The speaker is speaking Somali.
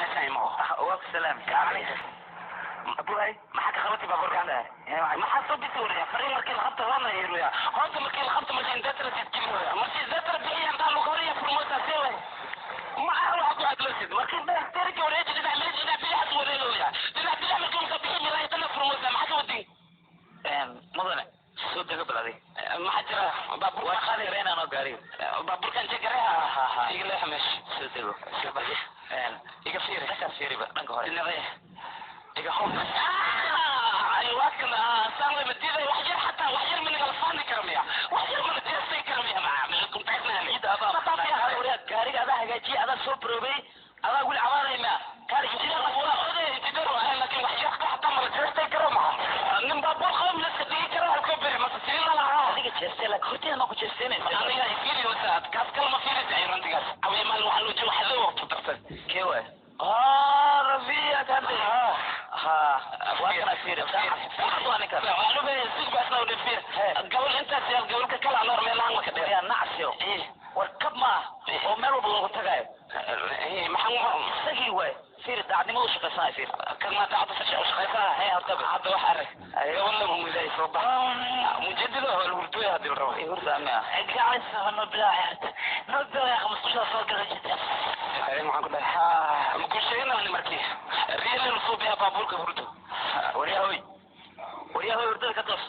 Meeshaan imo. Waa ku salaam. Abuhay, maxaa ka qabatay baabuurkan? Maxaa soo bisi waraya? Fariin markii la qabto waana yeeruya. Hoonta markii la qabto, markii indeetara sidkili waya, markii indeetara bixiya intaa lagu horaya furmosa seeway. Ma aha waxa ku hadlaysid. Markii terika wareeji dhinac midig, dhinac bidixas wareegaya, dhinac bidix markii unka bixi milaaytana furmosa. Maxaa ka wadin? Mudane, soo dego bal adig. Maxaa jira? Baabuurka waa qaadi kareynaan oo gaariga. Baabuurkan jegareha iga leexa meesha. Soo dego. Soo dego. Iga fiiri. Dhankaas fiiriba, dhanka hore. Dhinacee iga hob ay waa kan saan way madiiday. Wax yar xataa, wax yar mana la faani kara miya? Wax yar mana jeestay kara miya? Maa meelkum taagnahay. Ciidda adaa waryaa, gaariga adaa hagaajiye, adaa soo baroobay, adaa weli cabaanay miya? Waa oday injineer waaye, laakiin wax yar xataa mala jeestay karo. Maha nin baabuur qaba milaska dhigi kara halkoo beri mase sidii lahaa. Adiga jeestay, laakiin horteeda ma ku jeesteynaysa. Aniga fiiriyoosa kaas kale ma fiirisa. Ay rantigaas awiya maalin waxaa loo jeeda waxaa loo waqti dartay. Kee waay? Rafiya kande ha, waa kana fiiri, saacad waa ninkaas. Gabal intaas yaal, gabalka kala anoor meelahan maka dheer. Yaa nacsiyo, war kab ma ah oo meel walba loogu tagaayo. Maxaa isagii waay? Fiiri, daacadnimadu shaqaysanaya, fiiri. Kan ma daacadda shaqaysanaya? Hee, horta hadda wax arag gabal lama mudaay soo bax mujadido hurdooya hadii la rabo. Hurda miya? Maxaan ku dhahay? Ma ku sheegana markii riyal soo biyaa baabuurka hurdo. Waryahoy, waryahoy, hurdada ka toos.